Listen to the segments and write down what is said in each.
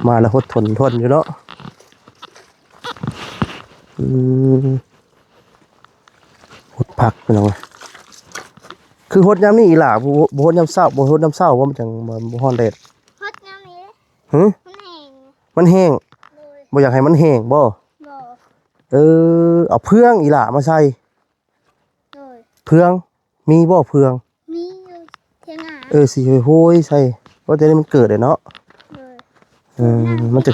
ມາແລ້ວຫົດທົນທົນຢູ່ເນາະ. ອືມ ຫົດຜັກພີ່ນ້ອງເອີຍ. ຄືຫົດຍາມນີ້ອີ່ຫຼ້າ? ບໍ່ ບໍ່ຫົດຍາມເຊົ້າ ບໍ່ຫົດຍາມເຊົ້າບໍ່? ມັນຈັ່ງບໍ່ ບໍ່ຮ້ອນແດດ. ຫົດຍາມນີ້ເດ້. ຫື? ມັນແຫ້ງ. ມັນແຫ້ງ? ໂດຍ. ບໍ່ຢາກໃຫ້ມັນແຫ້ງບໍ່? ບໍ່. ເອີ ເອົາເຟືອງອີ່ຫຼ້າມາໃສ່. ໂດຍ. ເຟືອງ ມີບໍ່ເຟືອງ? ມີຢູ່ທຽງນາ. ເອີ ຊິໂຮຍໃສ່ ວ່າແຕ່ນີ້ມັນເກີດແລ້ວເນາະ. ໂດຍ. ເອີ ມັນຈະ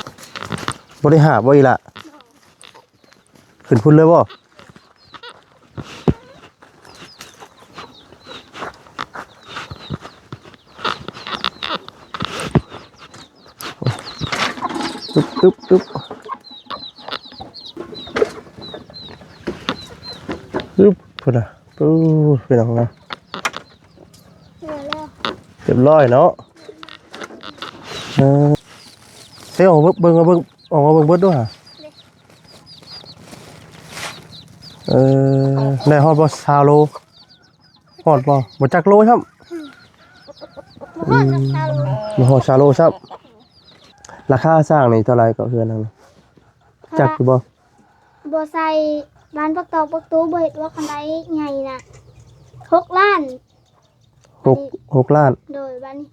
ບໍ່ໄດ້ຫາບບໍ່ອີ່ຫຼ້າ? ບໍ່. ຂຶ້ນພຸ້ນເລີຍບໍ່? ຕຶບ ຕຶບ ຕຶບ ຕຶບ ພຸ້ນນະ. ໂອ້ ພີ່ນ້ອງນະ ຮຽບຮ້ອຍເນາະ. ເອີ ເຊວເບິ່ງ ເບິ່ງ ເບິ່ງ ອອກມາເບິ່ງເບິດດູຫາ. ເອີ ໄດ້ຮອດບໍ່ ຊາວໂລ? ຮອດບໍ່? ບໍ່ຈັກໂລຊ້ຳ. ບໍ່ຮອດຊາວໂລ. ອືມ ບໍ່ຮອດຊາວໂລຊ້ຳ. ລາຄາສ້າງນີ້ເທົ່າໃດເກາະ ເຮືອນຫຼັງນີ້ ຈັກຢູ່ບໍ່? ບໍ່ໃສ່ບານປະຕອກປະຕູ ບໍ່ເຮັດວ່າຄັນໄດໃຫຍ່ນະ ຫົກລ້ານ. ຫົກ ຫົກລ້ານ. ໂດຍ. ບາດນີ້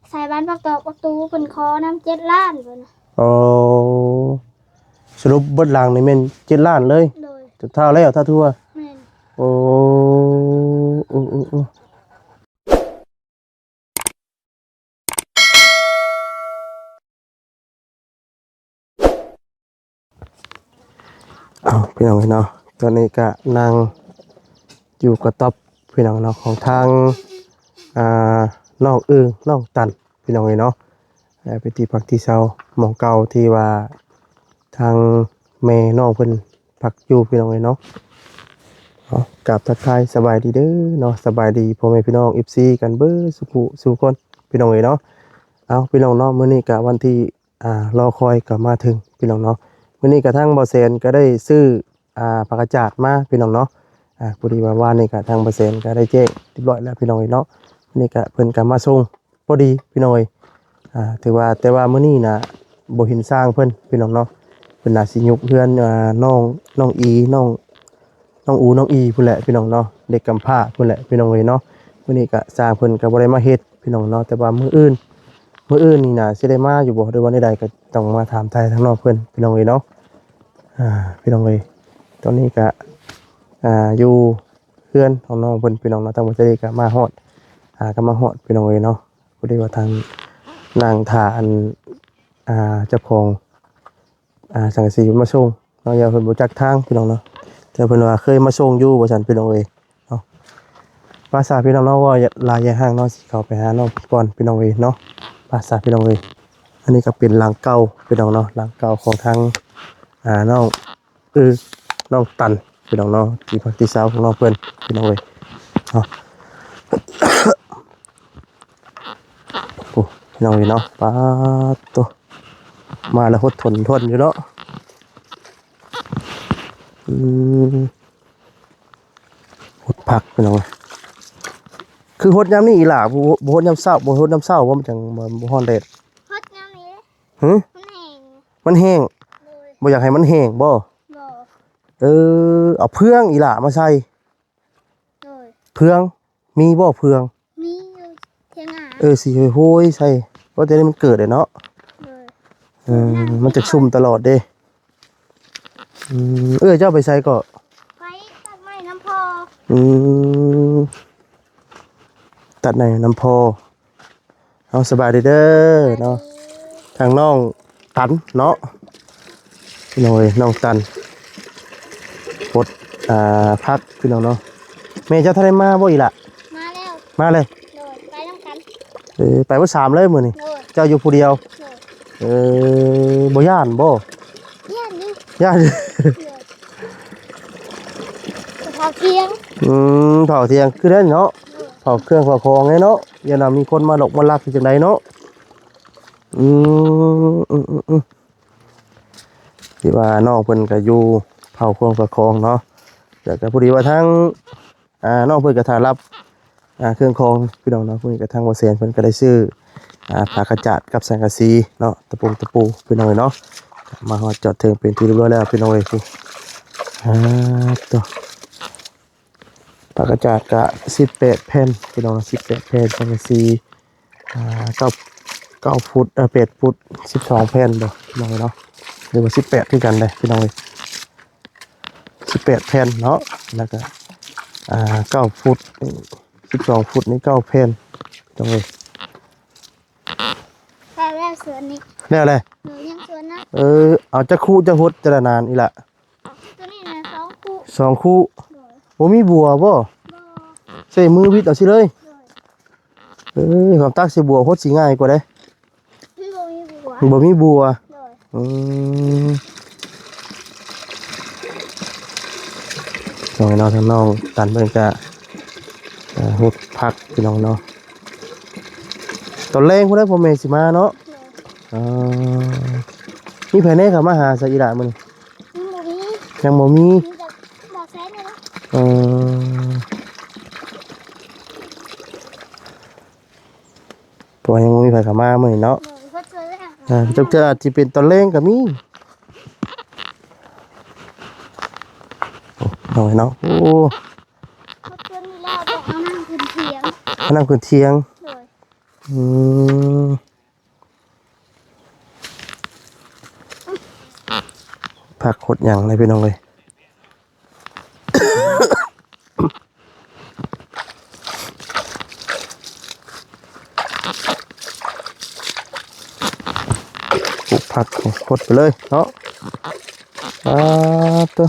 ໃສ່ບານປະຕອກປະຕູ ເພິ່ນຂໍນຳເຈັດລ້ານພຸ້ນນະ. ອໍ ສະຫຼຸບເບິດຫຼັງນີ້ແມ່ນເຈັດລ້ານເລີຍ. ໂດຍ. ຖ້າແລ້ວ ຖ້າທົ່ວ. ແມ່ນ. ໂອ້ ໂອ້ ໂອ້ ໂອ້. ເອົາ ພີ່ນ້ອງເອີຍເນາະ, ຕອນນີ້ກະນັ່ງຢູ່ກະຕ໊ອບ ພີ່ນ້ອງເນາະ ຂອງທາງ ອ່າ ນ້ອງອຶ່ງ ນ້ອງຕັນ ພີ່ນ້ອງເອີຍເນາະ. ເປັນທີ່ພັກທີ່ເຊົາໝ່ອງເກົ່າທີ່ວ່າທາງແມ່ນ້ອງເພິ່ນພັກຢູ່ ພີ່ນ້ອງເອີຍເນາະ. ເອົາ ກາບທັກທາຍສະບາຍດີເດີເນາະ, ສະບາຍດີພໍ່ແມ່ພີ່ນ້ອງ ເອັຟຊີ ກັນເບິດສູ່ຜູ້ສູ່ຄົນ ພີ່ນ້ອງເອີຍເນາະ. ເອົາ ພີ່ນ້ອງເນາະ, ມື້ນີ້ກະວັນທີ ອ່າ ລໍຄອຍກໍມາເຖິງ ພີ່ນ້ອງເນາະ. ມື້ນີ້ກະທາງບໍ່ແສນກໍໄດ້ຊື້ ອ່າ ຜັກກະຈາດມາ ພີ່ນ້ອງເນາະ. ອ່າ ພໍດີວ່າວານນີ້ກະທາງບໍ່ແສນກໍໄດ້ແຈ້ງຮຽບຮ້ອຍແລ້ວ ພີ່ນ້ອງເອີຍເນາະ. ນີ້ກະເພິ່ນກໍມາສົ່ງພໍດີ ພີ່ນ້ອງເອີຍ. ອ່າ ຖືວ່າ ແຕ່ວ່າມື້ນີ້ນະບໍ່ເຫັນຊ່າງເພິ່ນ ພີ່ນ້ອງເນາະ, ເພິ່ນໜ້າຊິຍົກເຮືອນ ອ່າ ນ້ອງ ນ້ອງອີ ນ້ອງ ນ້ອງອູ ນ້ອງອີພຸ້ນແຫຼະ ພີ່ນ້ອງເນາະ, ເດັກກຳພ້າພຸ້ນແຫຼະ ພີ່ນ້ອງເອີຍເນາະ. ມື້ນີ້ກະຊ່າງເພິ່ນກໍບໍ່ໄດ້ມາເຮັດ ພີ່ນ້ອງເນາະ, ແຕ່ວ່າມື້ອື່ນ ມື້ອື່ນນີ້ນະຊິໄດ້ມາຢູ່ບໍ່ ຫຼືວ່າແນວໃດ ກໍຕ້ອງມາຖາມໄຖ່ທາງນ້ອງເພິ່ນ ພີ່ນ້ອງເອີຍເນາະ. ອ່າ ພີ່ນ້ອງເອີຍ ຕອນນີ້ກະ ອ່າ ຢູ່ເຮືອນຂອງນ້ອງເພິ່ນ ພີ່ນ້ອງເນາະ, ທາງບໍ່ເຈດີກະມາຮອດ ອ່າ ກໍມາຮອດ ພີ່ນ້ອງເອີຍເນາະ. ພໍດີວ່າທາງນັ່ງຖ້າອັນ ອ່າ ເຈົ້າຂອງ ອ່າ ສັງກະສີເພິ່ນມາສົ່ງເນາະ, ຢ່າເພິ່ນບໍ່ຈັກທາງ ພີ່ນ້ອງເນາະ, ແຕ່ເພິ່ນວ່າເຄີຍມາສົ່ງຢູ່ວ່າຊັ້ນ ພີ່ນ້ອງເອີຍເນາະ. ໄປຊະ ພີ່ນ້ອງເນາະ, ເວົ້າຫຼາຍຢ່າຫ່າງເນາະ, ຊິເຂົ້າໄປຫານ້ອງເພິ່ນກ່ອນ ພີ່ນ້ອງເອີຍເນາະ. ໄປຊະ ພີ່ນ້ອງເອີຍ, ອັນນີ້ກໍເປັນຫຼັງເກົ່າ ພີ່ນ້ອງເນາະ, ຫຼັງເກົ່າຂອງທາງ ອ່າ ນ້ອງ ເອີ ນ້ອງຕັນ ພີ່ນ້ອງເນາະ, ທີ່ພັກທີ່ເຊົາຂອງນ້ອງເພິ່ນ ພີ່ນ້ອງເອີຍເນາະ. ໂອ້ ພີ່ນ້ອງເອີຍເນາະ, ປາດໂຕ ມາແລ້ວຫົດທົນທົນຢູ່ເນາະ. ອືມ ຫົດຜັກ ພີ່ນ້ອງເອີຍ. ຄືຫົດຍາມນີ້ອີ່ຫຼ້າ? ບໍ່ ບໍ່ຫົດຍາມເຊົ້າ ບໍ່ຫົດຍາມເຊົ້າບໍ່? ມັນຈັ່ງບໍ່ ບໍ່ຮ້ອນແດດ. ຫົດຍາມນີ້ເດ້. ຫື? ມັນແຫ້ງ. ມັນແຫ້ງ? ໂດຍ. ບໍ່ຢາກໃຫ້ມັນແຫ້ງບໍ່? ບໍ່. ເອີ ເອົາເຟືອງອີ່ຫຼ້າມາໃສ່. ໂດຍ. ເຟືອງ ມີບໍ່ເຟືອງ? ມີຢູ່ທຽງນາ. ເອີ ຊິໂຮຍໃສ່ ວ່າແຕ່ນີ້ມັນເກີດແລ້ວເນາະ. ໂດຍ. ເອີ ມັນຈະຊຸ່ມຕະຫຼອດເດ້. ອືມ ເອື້ອຍເຈົ້າໄປໃສເກາະ? ໄປຕັດໄມ້ນຳພໍ່. ອືມ ຕັດໄມ້ນຳພໍ່. ເອົາ ສະບາຍດີເດີເນາະ ທາງນ້ອງຕັນເນາະ. ໂດຍ ນ້ອງຕັນ ປົດ ອ່າ ຜັກ ພີ່ນ້ອງເນາະ. ແມ່ເຈົ້າທັນໄດ້ມາບໍ່ອີ່ຫຼ້າ? ມາແລ້ວ. ມາເລີຍ? ໂດຍ ໄປນຳກັນ. ເອີ ໄປເບິດສາມເລີຍມື້ນີ້. ໂດຍ. ເຈົ້າຢູ່ຜູ້ດຽວ? ໂດຍ. ເອີ ບໍ່ຢ້ານບໍ່? ຢ້ານຢູ່. ຢ້ານ. ໂດຍ. ເຜົາທຽງ. ອືມ ເຜົາທຽງຄືໄດ້ເນາະ. ໂດຍ. ເຜົາເຄື່ອງເຜົາຂອງໄດ້ເນາະ, ຢ້ານວ່າມີຄົນມາຫຼົກມາລັກຄືຈັ່ງໃດເນາະ. ອືມ ອືມ ອືມ ອືມ ທີ່ວ່ານ້ອງເພິ່ນກໍຢູ່ເຝົ້າເຄື່ອງເຝົ້າຂອງເນາະ, ແລ້ວກໍພໍດີວ່າທາງ ອ່າ ນ້ອງເພິ່ນກໍຖ້າຮັບ ອ່າ ເຄື່ອງຂອງ ພີ່ນ້ອງເນາະ. ມື້ນີ້ກໍທາງບໍ່ແສນເພິ່ນກໍໄດ້ຊື້ ອ່າ ຜ້າກະຈາດກັບສັງກະສີເນາະ ຕະປົງຕະປູ ພີ່ນ້ອງເອີຍເນາະ. ມາຮອດຈອດເຖິງເປັນທີ່ຮຽບຮ້ອຍແລ້ວ ພີ່ນ້ອງເອີຍ. ອ່າ ໂຕ ຜ້າກະຈາດກະສິບແປດແຜ່ນ ພີ່ນ້ອງເນາະ ສິບແປດແຜ່ນ ສັງກະສີ ອ່າ ເກົ້າ ເກົ້າຟຸດ ເອີ ແປດຟຸດ ສິບສອງແຜ່ນບໍ່ ພີ່ນ້ອງເນາະ ຫຼືວ່າສິບແປດຄືກັນເດ້ ພີ່ນ້ອງເອີຍ ສິບແປດແຜ່ນເນາະ. ແລ້ວກະ ອ່າ ເກົ້າຟຸດ ສິບສອງຟຸດນີ້ເກົ້າແຜ່ນ ພີ່ນ້ອງເອີຍ. ແລ້ວ ແລ້ວສວນນີ້ ແລ້ວແຫຼະ ໂດຍ ຍັງສວນນະ. ເອີ ເອົາຈັກຄຸ ຈັກຫົດແຕ່ລະນານອີ່ຫຼະ? ໂຕນີ້ນະ ສອງຄຸ ສອງຄຸ. ໂດຍ ບໍ່ມີບົວບໍ່? ບໍ່ ໃຊ້ມືຫວິດເອົາຊີ້ເລີຍ. ໂດຍ ເອີ ຄວາມຕັກໃສ່ບົວຫົດຊິງ່າຍກວ່າເດ້. ມັນບໍ່ມີບົວ ມັນບໍ່ມີບົວ. ໂດຍ ອືມ ນ້ອງເນາະ ທາງນ້ອງຕັນເພິ່ນກະ ເອີ ຫົດຜັກ ພີ່ນ້ອງເນາະ. ຕອນແລງພຸ້ນແຫຼະ ພໍ່ແມ່ຊິມາເນາະ. ໂດຍ ເອີ ມີໃຜແດ່ເຂົ້າມາຫາຊະອີ່ຫຼະມື້ນີ້? ຍັງບໍ່ມີ ຍັງບໍ່ມີ ມີແຕ່ບ່າວແຊນນີ້ແຫຼະ. ເອີ ເພາະວ່າຍັງບໍ່ມີໃຜເຂົ້າມາມື້ນີ້ເນາະ. ໂດຍ ເພິ່ນເທື່ອແລ້ວ ເອີ ເຈົ້າເທື່ອອາດຊິເປັນຕອນແລງກໍມີ. ໂອ້ ນ້ອຍເນາະ ໂອ້ ເພິ່ນເທື່ອນີ້ແລ້ວ ເອົານ້ຳຂຶ້ນຖຽງ ເອົານ້ຳຂຶ້ນຖຽງ. ໂດຍ ອືມ ຜັກຫົດຫຍັງເລີຍ ພີ່ນ້ອງເອີຍ. ປູກຜັກຫົດໄປເລີຍເນາະ. ປາດໂທ້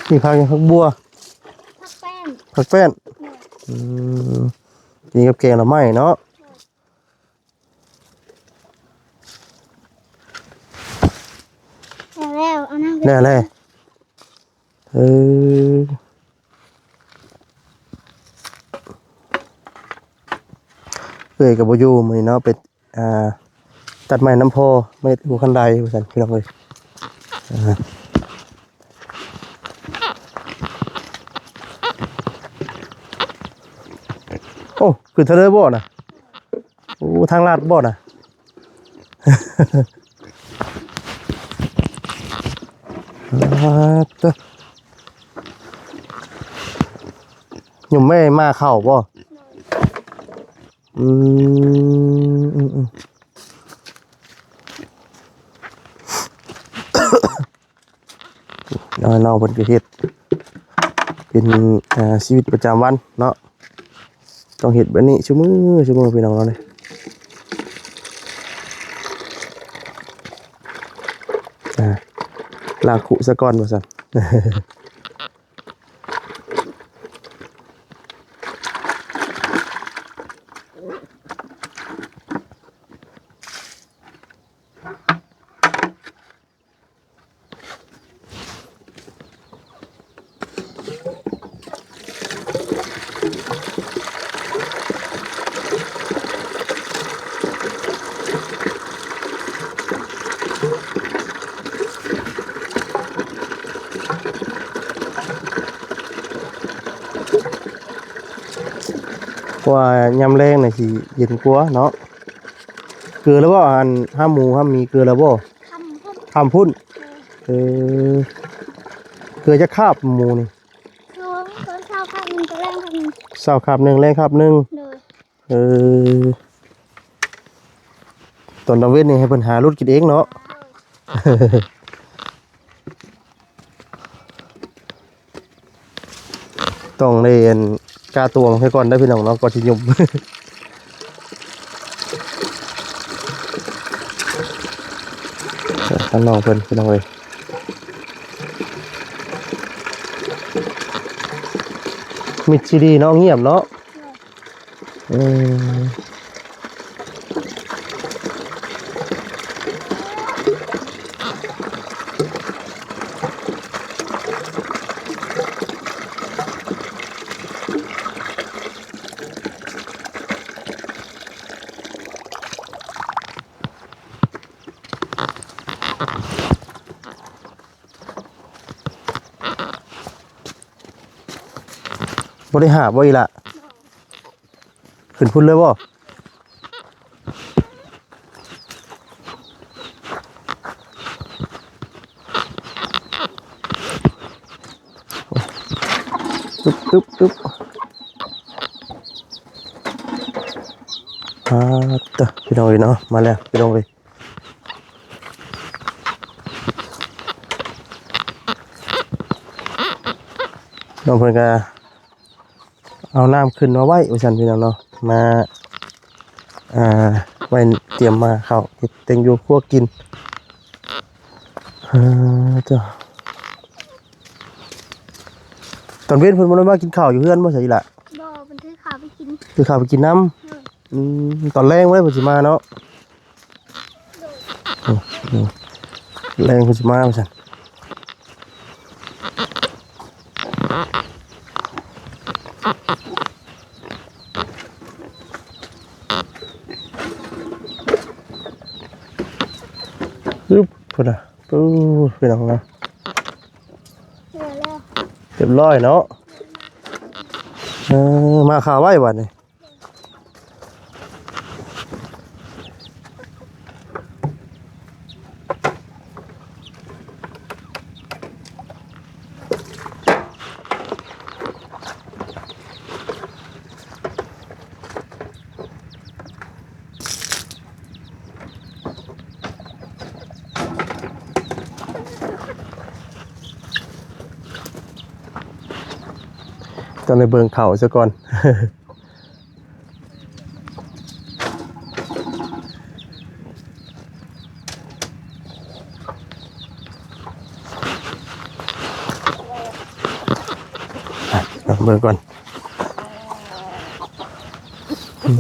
ນີ້ຜັກຫຍັງ? ຜັກບົ່ວ ຜັກແປ້ນ ຜັກແປ້ນ. ອືມ ກິນກັບແກງໜໍ່ໄມ້ເນາະ. ແລ້ວ ເອົານ້ຳ ແລ້ວແຫຼະ. ເອີ ເອື້ອຍກໍບໍ່ຢູ່ມື້ນີ້ເນາະ ໄປ ອ່າ ຕັດໄມ້ນຳພໍ່ ມາເຮັດຫົວຄັນໄດວ່າຊັ້ນ ພີ່ນ້ອງເອີຍ. ອ່າ ໂອ້ ຂຶ້ນທາງເດີບໍ່ນະ? ໂອ້ ທາງລາດບໍ່ນະ? ອ່າ ໂທ້ ຫຍຸ່ມແມ່ມາເຂົ້າບໍ່? ອືມ ອືມ ອືມ. ນ້ອງໆ ເພິ່ນກໍເຮັດເປັນ ອ່າ ຊີວິດປະຈຳວັນເນາະ ຕ້ອງເຮັດແບບນີ້ຊຸມື້ ຊຸມື້ ພີ່ນ້ອງເນາະ. ອ່າ ລ້າງຄຸຊະກ່ອນວ່າຊັ້ນ. ເພາະວ່າຍາມແລງນີ້ຊິເຢັນກວ່າເນາະ. ເກືອແລ້ວບໍ່? ອັນ ຫ້າໝູຫ້າໝີເກືອແລ້ວບໍ່? ຄ່ຳພຸ້ນ ຄ່ຳພຸ້ນ. ເອີ ເກືອຈັກຄາບໝູນີ້? ສອງ ຕອນເຊົ້າຄາບໜຶ່ງ ຕອນແລງຄາບໜຶ່ງ. ເຊົ້າຄາບໜຶ່ງ ແລງຄາບໜຶ່ງ. ໂດຍ. ເອີ ຕອນກາງເວັນນີ້ໃຫ້ເພິ່ນຫາຫຼຸດກິນເອງເນາະ. ໂດຍ. ຕ້ອງໄດ້ ອັນ ກາຕົວງໃສ່ກ່ອນເດີພີ່ນ້ອງເນາະ ກ່ອນຊິຫຍຸ່ມ. ທາງນ້ອງເພິ່ນພີ່ນ້ອງເອີຍ ມິດຊີດີເນາະ ງຽບເນາະ. ເອີ. ບໍ່ໄດ້ຫາບບໍ່ອີ່ຫຼ້າ? ຂຶ້ນພຸ້ນເລີຍບໍ່? ຕຶບ ຕຶບ ຕຶບ ອາ ເຕີ ພີ່ນ້ອງເອີຍເນາະ ມາແລ້ວ ພີ່ນ້ອງເອີຍ. ນ້ອງເພິ່ນກະເອົານ້ຳຂຶ້ນມາໄວ້ວ່າຊັ້ນ ພີ່ນ້ອງເນາະ ມາ ອ່າ ໄວ້ຕຽມມາເຂົ້າເຮັດແຕ່ງຢູ່ຄົວກິນ. ເອີ ເຈົ້າ ຕອນເວັນເພິ່ນບໍ່ໄດ້ມາກິນເຂົ້າຢູ່ເຮືອນບໍ່ ໃສອີ່ຫຼ້າ? ບໍ່ ເພິ່ນຖືເຂົ້າໄປກິນ ຖືເຂົ້າໄປກິນນຳ. ອືມ ອືມ ຕອນແລງບໍ່ໄດ້ເພິ່ນຊິມາເນາະ. ໂດຍ ອືມ ອືມ ແລງເພິ່ນຊິມາວ່າຊັ້ນ. ອຶບ ພຸ້ນນະ ໂອ້ ພີ່ນ້ອງນະ ຮຽບຮ້ອຍເນາະ. ເອີ ມາຄາໄວ້ບາດນີ້. ຕ້ອງໄດ້ເບິ່ງເຂົ້າຊະກ່ອນ. ອ່ະ ເບິ່ງກ່ອນ ອືມ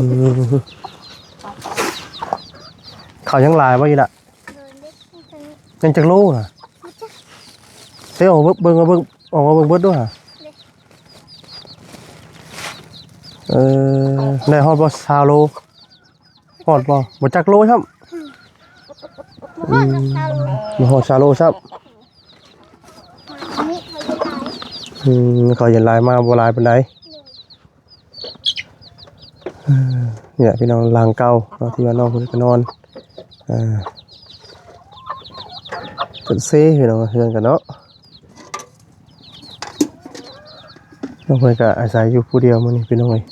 ເຂົ້າຍັງຫຼາຍບໍ່ອີ່ລະ? ຍັງຈັກໂລນະ? ເຊ ອອກເບິ່ງ ເບິ່ງ ເບິ່ງ ອອກມາເບິ່ງເບິດດູຫາ. ເອີ ໄດ້ຮອດບໍ່ ຊາວໂລ? ຮອດບໍ່? ບໍ່ຈັກໂລຊ້ຳ. ອືມ ບໍ່ຮອດຊາວໂລຊ້ຳ. ອືມ ເຂົາເຫັນຫຼາຍ ມາບໍ່ຫຼາຍປານໃດ. ເອີ ນີ້ແຫຼະພີ່ນ້ອງ ຫຼັງເກົ່າເນາະ ທີ່ວ່ານ້ອງເພິ່ນກໍນອນ ເອີ ເປັນເຊພີ່ນ້ອງ ເຮືອນກັນເນາະ. ນ້ອງເພິ່ນກໍອາໄສຢູ່ຜູ້ດຽວມື້ນີ້ພີ່ນ້ອງເອີຍ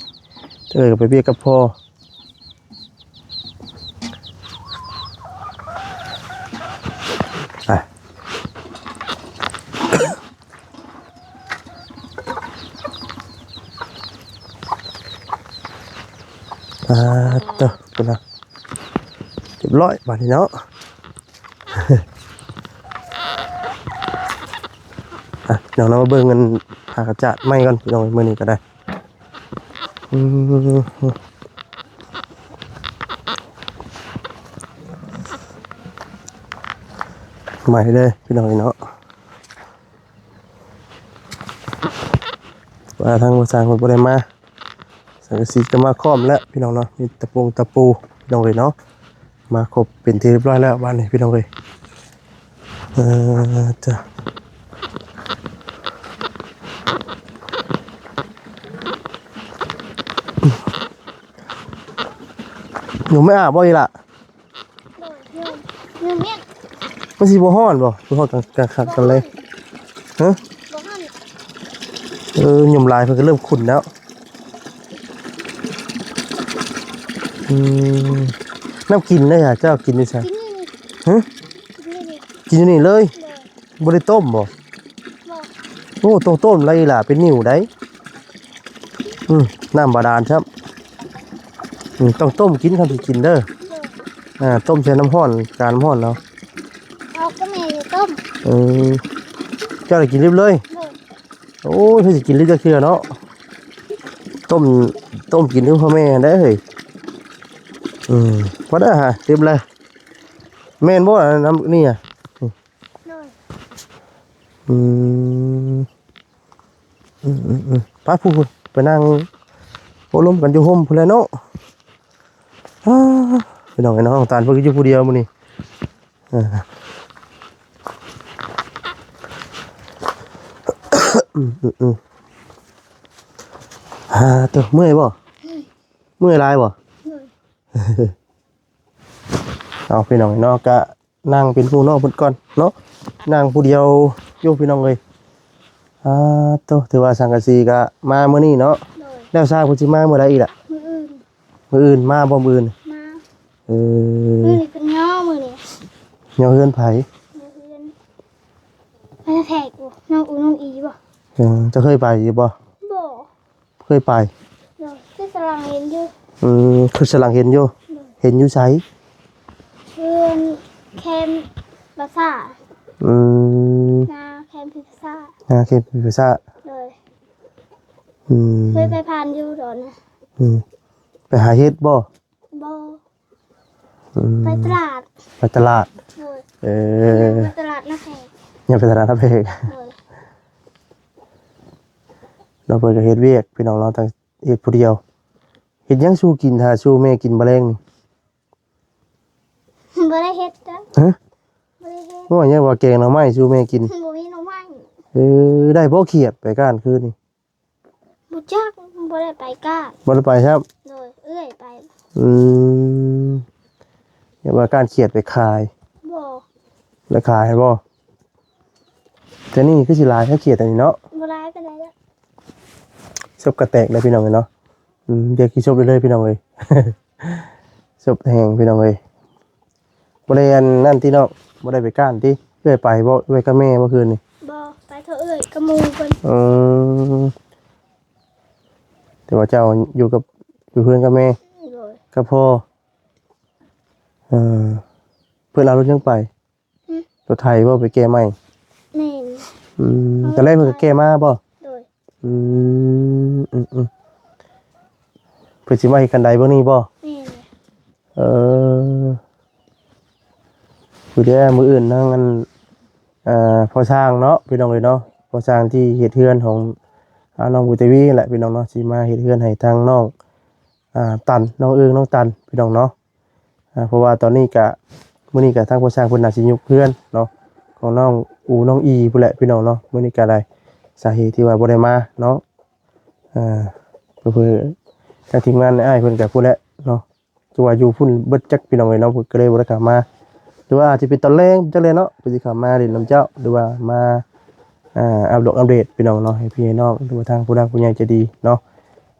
ເອີ ກໍໄປວຽກກັບພໍ່. ໄປ ອ່າ ເຕີ ພຸ້ນນະ ຮຽບຮ້ອຍບາດນີ້ເນາະ. ອ່ະ ເນາະ ເຮົາມາເບິ່ງອັນຜ້າກະຈາດໃໝ່ກ່ອນພີ່ນ້ອງ ມື້ນີ້ກໍໄດ້. ອືມ ໃໝ່ເລີຍພີ່ນ້ອງເນາະ ວ່າທາງບ່າວຊ່າງເພິ່ນບໍ່ໄດ້ມາ ສັງກະສີກໍມາຄ້ອມແລ້ວພີ່ນ້ອງເນາະ ມີຕະປົງຕະປູພີ່ນ້ອງເອີຍເນາະ. ມາຄົບເປັນທີ່ຮຽບຮ້ອຍແລ້ວບາດນີ້ພີ່ນ້ອງເອີຍ. ເອີ ຈ້າ ຫຍຸ້ງໄມ່ອາບບໍ່ອີ່ຫຼະ? ໂດຍ ຫຍຸ້ງ ຫຍຸ້ງແຮງ. ມັນຊິບໍ່ຮ້ອນບໍ່? ບໍ່ຮ້ອນກາງ ກາງຄັກກາງແລງ? ຮະ? ບໍ່ຮ້ອນ. ເອີ ຫຍຸ້ງຫຼາຍເພິ່ນກໍເລີ່ມຂຸ່ນແລ້ວ. ອືມ ນ້ຳກິນເດ້ຫາ ເຈົ້າກິນຢູ່ໃສ? ກິນຢູ່ນີ້. ຮະ? ກິນຢູ່ນີ້. ກິນຢູ່ນີ້ເລີຍ? ໂດຍ. ບໍ່ໄດ້ຕົ້ມບໍ່? ບໍ່. ໂອ້ ຕ້ອງຕົ້ມໄດ້ອີ່ຫຼະ ເປັນໜິວໄດ໋. ອືມ ນ້ຳບາດານຊ້ຳ. ອືມ ຕ້ອງຕົ້ມກິນ ຄັນຊິກິນເດີ. ໂດຍ. ອ່າ ຕົ້ມໃສ່ນ້ຳຮ້ອນ ການ້ຳຮ້ອນເນາະ. ເອົາກໍແມ່ຢູ່ຕົ້ມ. ເອີ ເຈົ້າໄດ້ກິນລິບເລີຍ? ໂດຍ. ໂອ້ຍ ເພິ່ນຊິກິນລິບຈັກເທື່ອເນາະ. ຕົ້ມ ຕົ້ມກິນຄືພໍ່ແມ່ຫັ້ນແຫຼະເຮີ້ຍ. ອືມ ພໍໄດ້ຫາ ເຕັມແລ້ວ. ແມ່ນບໍ່ ນ້ຳນີ້ອະ? ໂດຍ. ອືມ ອືມໆໆ ໄປພຸ້ນ ໄປນັ່ງໂອ້ລົມກັນຢູ່ຮົ່ມພຸ້ນແຫຼະເນາະ. ອ້າ ພີ່ນ້ອງເອີຍເນາະ ນ້ອງຕານເພິ່ນກໍຢູ່ຜູ້ດຽວມື້ນີ້. ເອີ ອືມໆ ອືມ. ອ່າ ໂຕ ເມື່ອຍບໍ່? ເມື່ອຍຫຼາຍບໍ່? ເອີ ເອົາ ພີ່ນ້ອງເນາະ ກະນັ່ງເປັນໝູ່ນ້ອງເພິ່ນກ່ອນເນາະ ນັ່ງຜູ້ດຽວຢູ່ ພີ່ນ້ອງເອີຍ. ອ່າ ໂຕ ຖືວ່າສັງກະສີກະມາມື້ນີ້ເນາະ. ໂດຍ ແລ້ວຊາເພິ່ນຊິມາມື້ໃດອີກລະ? ມື້ອື່ນ. ມື້ອື່ນມາບໍ່? ມື້ອື່ນມາ. ເອີ ມື້ນີ້ເພິ່ນຍໍມື້ນີ້. ຍໍເຮືອນໃຜ? ຍໍເຮືອນ ໄປແທກບໍ່? ນ້ອງອູນ້ອງອີບໍ່? ເອີ ເຈົ້າເຄີຍໄປຢູ່ບໍ່? ບໍ່. ເຄີຍໄປ? ໂດຍ ຄືສະຫຼັງເຫັນຢູ່. ອືມ ຄືສະຫຼັງເຫັນຢູ່. ໂດຍ ເຫັນຢູ່ໃສ? ເຮືອນແຄມປາສາດ. ອືມ ໜ້າແຄມພິພິສາດ. ໜ້າແຄມພິພິສາດ. ໂດຍ. ອືມ ເຄີຍໄປຜ່ານຢູ່ດອນນະ. ອືມ ໄປຫາເຫັດບໍ່? ບໍ່. ອືມ ໄປຕະຫຼາດ. ໄປຕະຫຼາດ. ໂດຍ. ເອີ ໄປຕະຫຼາດນາແພກ. ຍັງໄປຕະຫຼາດນາແພກ. ໂດຍ. ເນາະ ເພິ່ນກໍເຮັດວຽກພີ່ນ້ອງເນາະ ທັງເຮັດຜູ້ດຽວ. ເຮັດຫຍັງສູ່ກິນ ຖ້າສູ່ແມ່ກິນມື້ແລງນີ້? ບໍ່ໄດ້ເຮັດເດີ. ຮະ? ບໍ່ໄດ້ເຮັດ. ໂອ້ຍ ຍັງວ່າແກງໜໍ່ໄມ້ສູ່ແມ່ກິນ. ບໍ່ມີໜໍ່ໄມ້. ເອີ ໄດ້ບໍ່ຂຽດໄປກ້ານຄືນນີ້? ບໍ່ຈັກ ບໍ່ໄດ້ໄປກ້ານ. ບໍ່ໄດ້ໄປຊ້ຳ. ໂດຍ ເອື້ອຍໄປ. ອືມ ຢ່າວ່າກ້ານຂຽດໄປຂາຍ. ບໍ່. ໄດ້ຂາຍບໍ່? ແຕ່ນີ້ຄືຊິຫຼາຍແທ້ຂຽດອັນນີ້ເນາະ. ບໍ່ຫຼາຍປານໃດດອກ. ສົບກະແຕກເລີຍພີ່ນ້ອງເອີຍເນາະ. ອືມ ດຽວຂີ້ສົບເລີຍພີ່ນ້ອງເອີຍ. ສົບແຮງພີ່ນ້ອງເອີຍ. ບໍ່ໄດ້ອັນນັ້ນຕິເນາະ ບໍ່ໄດ້ໄປກ້ານຕິ? ເອື້ອຍໄປບໍ່? ເອື້ອຍກັບແມ່ເມື່ອຄືນນີ້? ບໍ່ ໄປເທົ່າເອື້ອຍກັບໝູ່ເພິ່ນ. ອືມ ແຕ່ວ່າເຈົ້າຢູ່ກັບ ຢູ່ເຮືອນກັບແມ່. ໂດຍ. ກັບພໍ່. ເອີ ເພິ່ນເອົາລົດຫຍັງໄປ? ຫຶ? ລົດໄຖບໍ່ ໄປແກ່ໃໝ່? ແມ່ນ. ອືມ ຕອນແລກເພິ່ນກໍແກ່ມາບໍ່? ໂດຍ. ອືມ ອືມໆ ເພິ່ນຊິມາເຮັດຄັນໄດເບິ່ງນີ້ບໍ່? ແມ່ນ. ເອີ ຜູ້ໃດ ມື້ອື່ນທາງອັນ ເອີ ພໍ່ຊ່າງເນາະ ພີ່ນ້ອງເອີຍເນາະ ພໍ່ຊ່າງທີ່ເຮັດເຮືອນຂອງ ອາ ນ້ອງບຸດເຕວີແຫຼະ ພີ່ນ້ອງເນາະ ຊິມາເຮັດເຮືອນໃຫ້ທາງນ້ອງ ອາ ຕັນ ນ້ອງເອີງ ນ້ອງຕັນ ພີ່ນ້ອງເນາະ. ອາ ເພາະວ່າຕອນນີ້ກະ ມື້ນີ້ກະທາງພໍ່ຊ່າງເພິ່ນໜ້າຊິຍົກເຮືອນເນາະ ຂອງນ້ອງອູ ນ້ອງອີພຸ້ນແຫຼະ ພີ່ນ້ອງເນາະ. ມື້ນີ້ກະໄດ້ ສາເຫດທີ່ວ່າບໍ່ໄດ້ມາເນາະ ອາ ເພື່ອ ເພື່ອທາງທີມງານອ້າຍເພິ່ນກະພຸ້ນແຫຼະເນາະ ຄືວ່າຢູ່ພຸ້ນເບິດຈັກ ພີ່ນ້ອງເອີຍເນາະ ເພິ່ນກໍເລີຍບໍ່ໄດ້ເຂົ້າມາ ຫຼືວ່າອາດຈະເປັນຕອນແລງຈັກແຫຼະເນາະ ເພິ່ນຊິເຂົ້າມາຫຼິ້ນນຳເຈົ້າ ຫຼືວ່າມາ ອ່າ ອັບດອກອັບເດດ ພີ່ນ້ອງເນາະ ໃຫ້ພີ່ໃຫ້ນ້ອງ ຫຼືວ່າທາງຜູ້ຫຼັກຜູ້ໃຫຍ່ໃຈດີເນາະ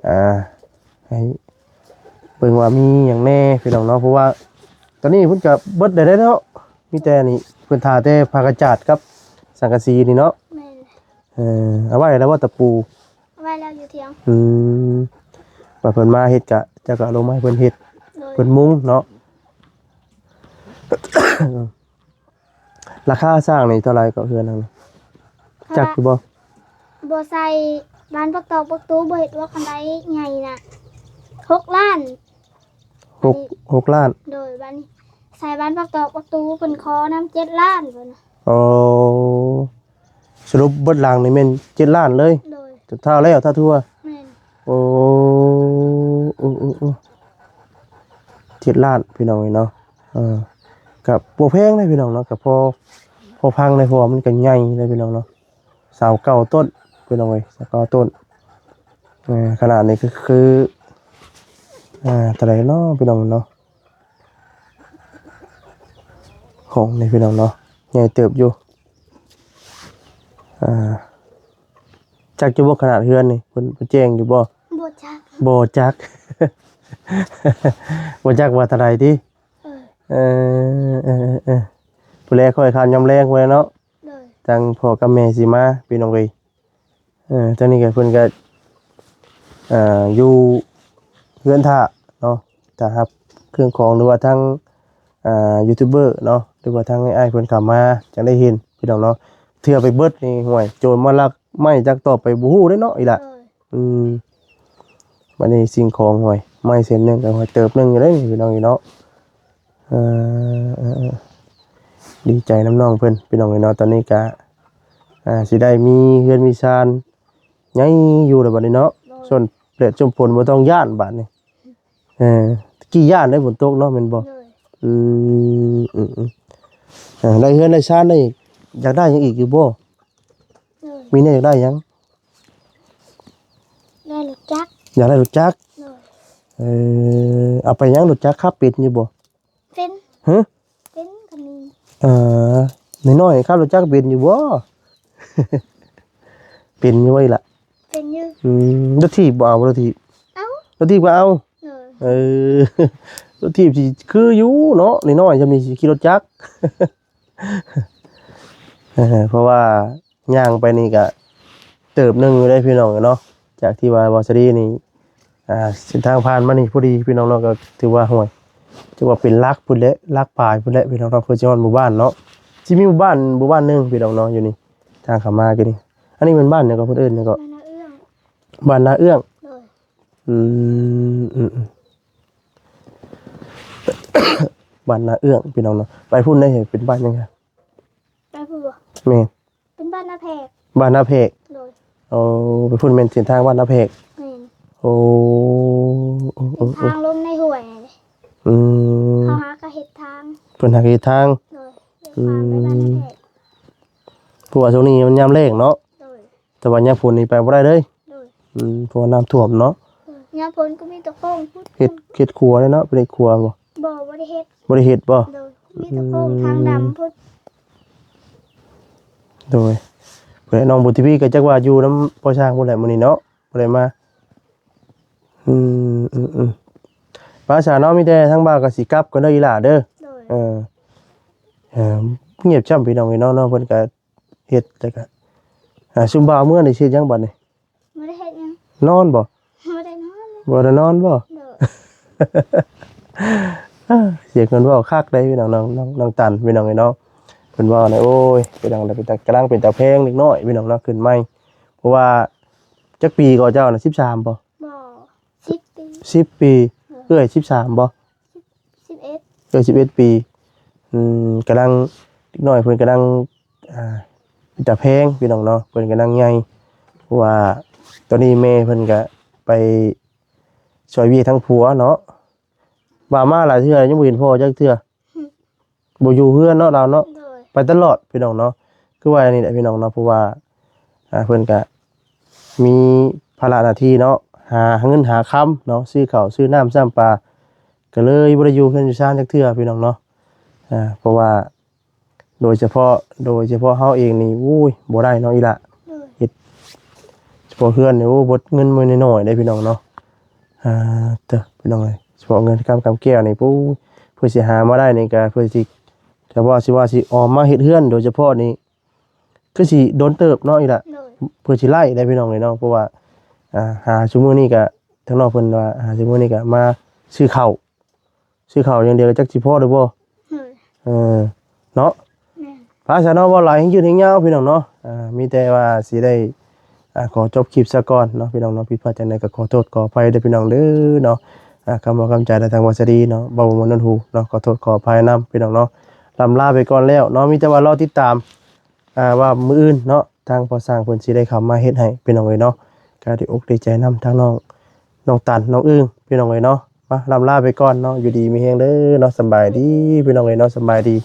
ອ່າ ໃຫ້ເບິ່ງວ່າມີຫຍັງແດ່ ພີ່ນ້ອງເນາະ ເພາະວ່າຕອນນີ້ເພິ່ນກະເບິດໄດ້ເນາະ ມີແຕ່ນີ້ ເພິ່ນຖ້າແຕ່ຜ້າກະຈາດກັບສັງກະສີນີ້ເນາະ. ແມ່ນ. ເອີ ເອົາໄວ້ແລ້ວບໍ່ຕະປູ? ເອົາໄວ້ແລ້ວຢູ່ຖຽງ. ອືມ ວ່າເພິ່ນມາເຮັດກະ ເຈົ້າກະເອົາລົງມາໃຫ້ເພິ່ນເຮັດ. ໂດຍ. ເພິ່ນມຸງເນາະ. ລາຄາສ້າງນີ້ເທົ່າໃດເກາະ ເຮືອນຫັ້ນ? ຈັກຢູ່ບໍ່? ບໍ່ໃສ່ບານປະຕອກປະຕູ ບໍ່ເຮັດອວກຄັນໄດໃຫຍ່ນະ ຫົກລ້ານ. ຫົກ ຫົກລ້ານ. ໂດຍ. ບາດນີ້ໃສ່ບານປະຕອກປະຕູ ເພິ່ນຂໍນຳເຈັດລ້ານພຸ້ນນະ. ໂອ້ ສະຫຼຸບເບິດຫຼັງນີ້ແມ່ນເຈັດລ້ານເລີຍ. ໂດຍ. ຖ້າແລ້ວ ຖ້າທົ່ວ. ແມ່ນ. ໂອ້ ໂອ້ ໂອ້ ໂອ້ ເຈັດລ້ານ ພີ່ນ້ອງເອີຍເນາະ. ເອີ ກໍບໍ່ແພງເດ້ພີ່ນ້ອງເນາະ ກໍພໍ ພໍຟັງໄດ້ ເພາະວ່າມັນກໍໃຫຍ່ເດ້ພີ່ນ້ອງເນາະ ຊາວເກົ້າຕົ້ນ ພີ່ນ້ອງເອີຍ ຊາວເກົ້າຕົ້ນ. ເອີ ຂະໜາດນີ້ກໍຄື ເອີ ເທົ່າໃດເນາະ ພີ່ນ້ອງເນາະ ຫ້ອງນີ້ ພີ່ນ້ອງເນາະ ໃຫຍ່ເຕີບຢູ່. ອ່າ ຈັກຢູ່ບໍ່ຂະໜາດເຮືອນນີ້ ເພິ່ນ ເພິ່ນແຈ້ງຢູ່ບໍ່? ບໍ່ຈັກ. ບໍ່ຈັກ ບໍ່ຈັກວ່າເທົ່າໃດຕິ? ເອີ ເອີ ເອີ ເອີ ເອີ ຜູ້ແລຂ້ອຍຄານຍາມແລງໄວ້ເນາະ. ໂດຍ. ທາງພໍ່ກັບແມ່ຊິມາ ພີ່ນ້ອງເອີຍ. ເອີ ຕອນນີ້ກໍເພິ່ນກໍ ເອີ ຢູ່ເຮືອນຖ້າເນາະ ຖ້າຮັບເຄື່ອງຂອງ ຫຼືວ່າທາງ ອ່າ ຢູທູບເບີເນາະ ຫຼືວ່າທາງອ້າຍເພິ່ນເຂົ້າມາ ຈັ່ງໄດ້ເຫັນ ພີ່ນ້ອງເນາະ. ເທື່ອໄປເບິດນີ້ ຫ້ວຍ ໂຈນມາລັກໄມ້ຈັກຕອບໄປ ບໍ່ຮູ້ເດ້ເນາະ ອີ່ຫຼະ. ໂດຍ. ອືມ ບັດນີ້ສິ່ງຂອງ ຫ້ວຍ ໄມ້ເສັ້ນໜຶ່ງກໍ ຫ້ວຍ ເຕີບໜຶ່ງຢູ່ເດ້ ພີ່ນ້ອງເອີຍເນາະ. ເອີ ເອີ ເອີ ດີໃຈນຳນ້ອງເພິ່ນ ພີ່ນ້ອງເອີຍເນາະ. ຕອນນີ້ກະ ອ່າ ຊິໄດ້ມີເຮືອນມີຊານໃຫຍ່ຢູ່ແລ້ວບັດນີ້ເນາະ. ໂດຍ. ສ່ວນແດດ ສ່ວນຝົນບໍ່ຕ້ອງຢ້ານບັດນີ້. ເອີ ຕະກີ້ຢ້ານເດ້ຝົນຕົກເນາະ ແມ່ນບໍ່? ໂດຍ. ອືມ ອືມ ອືມ ອ່າ ໄດ້ເຮືອນໄດ້ຊານໄດ້ ຢາກໄດ້ຫຍັງອີກຢູ່ບໍ່? ໂດຍ. ມີແນວຢາກໄດ້ຫຍັງ? ໄດ້ລົດຈັກ. ຢາກໄດ້ລົດຈັກ? ໂດຍ. ເອີ ເອົາໄປຫຍັງລົດຈັກ? ຂັບເປັນຢູ່ບໍ່? ເປັນ. ຮະ? ເປັນກໍມີ. ເອີ ນ້ອຍໆ ຂັບລົດຈັກເປັນຢູ່ບໍ່? ເປັນຢູ່ບໍ່ອີ່ຫຼະ? ເປັນຢູ່. ອືມ ລົດຖີບບໍ່ເອົາ? ລົດຖີບ ເອົາ. ລົດຖີບກໍເອົາ. ໂດຍ. ເອີ ລົດຖີບຊິຄືຢູ່ເນາະ ນ້ອຍໆ ຊ່ຳນີ້ຊິຂີ່ລົດຈັກ. ເອີ ເພາະວ່າຍ່າງໄປນີ້ກະເຕີບໜຶ່ງຢູ່ເດ້ພີ່ນ້ອງເນາະ ຈາກທີ່ວ່າເວົ້າສະດີນີ້ ອ່າ ເສັ້ນທາງຜ່ານມານີ້ພໍດີພີ່ນ້ອງເນາະ ກໍຖືວ່າ ຫ້ວຍ ຖືວ່າເປັນຫຼັກພຸ້ນແຫຼະ ຫຼັກປາຍພຸ້ນແຫຼະພີ່ນ້ອງເນາະ ເພື່ອຊິຮອດໝູ່ບ້ານເນາະ ຊິມີໝູ່ບ້ານ ໝູ່ບ້ານໜຶ່ງພີ່ນ້ອງເນາະ ຢູ່ນີ້ ທາງເຂົ້າມາກໍນີ້ ອັນນີ້ແມ່ນບ້ານຫຍັງກໍເພິ່ນເອີ້ນຫຍັງກໍ? ບ້ານນາເອື້ອງ. ບ້ານນາເອື້ອງ. ໂດຍ. ອືມ ອືມ ອືມ ບ້ານນາເອື້ອງພີ່ນ້ອງເນາະ ໄປພຸ້ນໄດ້ ເປັນບ້ານຫຍັງ? ໄປພຸ້ນບໍ່? ແມ່ນ. ເປັນບ້ານນາແພກ. ບ້ານນາແພກ. ໂດຍ. ໂອ້ ໄປພຸ້ນແມ່ນເສັ້ນທາງບ້ານນາແພກ. ແມ່ນ. ໂອ້ ໂອ້ ເສັ້ນທາງລົງໃນຫ້ວຍ. ອືມ ເຂົາຫາກໍເຮັດທາງ. ເພິ່ນຫາກໍເຮັດທາງ. ໂດຍ. ເຮັດທາງໄປບ້ານນາແພກ. ອືມ ເພາະວ່າຊ່ວງນີ້ມັນຍາມແລ້ງເນາະ. ໂດຍ. ແຕ່ວ່າຍາມຝົນນີ້ໄປບໍ່ໄດ້ເລີຍ. ໂດຍ. ອືມ ເພາະວ່ານ້ຳຖ້ວມເນາະ. ໂດຍ. ຍາມຝົນກໍມີແຕ່ໂຄ້ງພຸ້ນ. ເຮັດ ເຮັດຂົວເລີຍເນາະ ບໍ່ໄດ້ຂົວບໍ່? ບໍ່ ບໍ່ໄດ້ເຮັດ. ບໍ່ໄດ້ເຮັດບໍ່? ໂດຍ. ມີແຕ່ໂຄ້ງ ອືມ ທາງດຳພຸ້ນ. ໂດຍ. ເພື່ອນ້ອງບຸນທະວີກໍຈັກວ່າຢູ່ນຳພໍ່ຊ່າງພຸ້ນແຫຼະມື້ນີ້ເນາະ ບໍ່ໄດ້ມາ. ອືມ ອືມ ອືມ ໄປຊະເນາະ ມີແຕ່ທາງບ່າວກໍຊິກັບກ່ອນເດີອີ່ຫຼ້າເດີ. ໂດຍ. ເອີ ເອີ ງຽບຈ້ຳພີ່ນ້ອງເອີຍເນາະ ນ້ອງເພິ່ນກໍເຮັດ ແລ້ວກໍ ອ່າ ຊຸມບ່າວເມືອນີ້ຊິເຮັດຫຍັງບັດນີ້? ບໍ່ໄດ້ເຮັດຫຍັງ. ນອນບໍ່? ບໍ່ໄດ້ນອນ. ບໍ່ໄດ້ນອນບໍ່? ໂດຍ. ສຽງເພິ່ນເວົ້າຄັກເດ້ພີ່ນ້ອງ ນ້ອງ ນ້ອງ ນ້ອງຕັນພີ່ນ້ອງເອີຍເນາະ ເພິ່ນເວົ້ານະ ໂອ້ຍ ພີ່ນ້ອງ ເປັນຕາ ກຳລັງເປັນຕາແພງເດັກນ້ອຍພີ່ນ້ອງເນາະ ຂຶ້ນໃໝ່ ເພາະວ່າ ຈັກປີກໍເຈົ້ານະ ສິບສາມບໍ່? ບໍ່ ສິບປີ. ສິບປີ. ໂດຍ. ເອື້ອຍສິບສາມບໍ່? ສິບ ສິບເອັດ. ເອື້ອຍສິບເອັດປີ. ອືມ ກຳລັງ ເດັກນ້ອຍເພິ່ນກຳລັງ ອ່າ ເປັນຕາແພງພີ່ນ້ອງເນາະ ເພິ່ນກຳລັງໃຫຍ່ ເພາະວ່າຕອນນີ້ແມ່ເພິ່ນກະໄປຊ່ອຍວຽກທາງຜົວເນາະ ວ່າມາຫຼາຍເທື່ອແລ້ວຍັງບໍ່ເຫັນພໍ່ຈັກເທື່ອ. ບໍ່ຢູ່ເຮືອນເນາະລາວເນາະ. ໂດຍ. ໄປຕະຫຼອດພີ່ນ້ອງເນາະ ຄືວ່າອັນນີ້ແຫຼະພີ່ນ້ອງເນາະ ເພາະວ່າ ອ່າ ເພິ່ນກະມີພາລະໜ້າທີ່ເນາະ ຫາເງິນຫາຄຳເນາະ ຊື້ເຂົ້າຊື້ນ້ຳຊ້ຳປາ ກໍເລີຍບໍ່ໄດ້ຢູ່ເຮືອນຢູ່ຊານຈັກເທື່ອພີ່ນ້ອງເນາະ ອ່າ ເພາະວ່າ ໂດຍສະເພາະ ໂດຍສະເພາະເຮົາເອງນີ້ ໂອ້ຍ ບໍ່ໄດ້ເນາະອີ່ຫຼ້າ. ໂດຍ. ເຮັດສະເພາະເຮືອນນີ້ ໂອ້ ເບິດເງິນມື້ນ້ອຍໆເດ້ພີ່ນ້ອງເນາະ ອ່າ ເຕີ ພີ່ນ້ອງເອີຍ ສະເພາະເງິນຄຳກຳແກ້ວນີ້ ໂອ້ ເພື່ອຊິຫາມາໄດ້ນີ້ກໍ ເພື່ອຊິ ກໍວ່າຊິ ວ່າຊິອອມມາເຮັດເຮືອນໂດຍສະເພາະນີ້ ຄືຊິດົນເຕີບເນາະອີ່ຫຼ້າ. ໂດຍ. ເພື່ອຊິໄລ່ໄດ້ພີ່ນ້ອງເອີຍເນາະ ເພາະວ່າ ອ່າ ຫາຊຸມື້ນີ້ກໍ ທາງນ້ອງເພິ່ນວ່າ ຫາຊຸມື້ນີ້ກໍມາຊື້ເຂົ້າ ຊື້ເຂົ້າຢ່າງດຽວກໍຈັກຊິພໍຫຼືບໍ່. ໂດຍ. ເອີ ເນາະ. ແມ່ນ. ພາຊະເນາະ ເວົ້າຫຼາຍແຮງຍືດແຮງຍາວພີ່ນ້ອງເນາະ ອ່າ ມີແຕ່ວ່າຊິໄດ້ ອ່າ ຂໍຈົບຄລິບຊະກ່ອນເນາະ ພີ່ນ້ອງເນາະ ຜິດພາດຈັ່ງໃດກໍຂໍໂທດຂໍອະໄພເດີພີ່ນ້ອງເດີເນາະ ອ່າ ຄຳເວົ້າຄຳຈາຈາກທາງເວົ້າສະດີເນາະ ເວົ້າບໍ່ມ່ວນຫົວເນາະ ຂໍໂທດຂໍອະໄພນຳພີ່ນ້ອງເນາະ ລ່ຳລາໄປກ່ອນແລ້ວເນາະ ມີແຕ່ວ່າລໍຕິດຕາມ ອ່າ ວ່າມື້ອື່ນເນາະ ທາງພໍ່ຊ່າງເພິ່ນຊິໄດ້ເຂົ້າມາເຮັດໃຫ້ພີ່ນ້ອງເອີຍເນາະ ກໍດີອົກດີໃຈນຳທາງນ້ອງ ນ້ອງຕັນ ນ້ອງອຶ້ງ ພີ່ນ້ອງເອີຍເນາະ ມາລ່ຳລາໄປກ່ອນເນາະ ຢູ່ດີມີແຮງເດີເນາະ ສະບາຍດີພີ່ນ້ອງເອີຍເນາະ ສະບາຍດີ.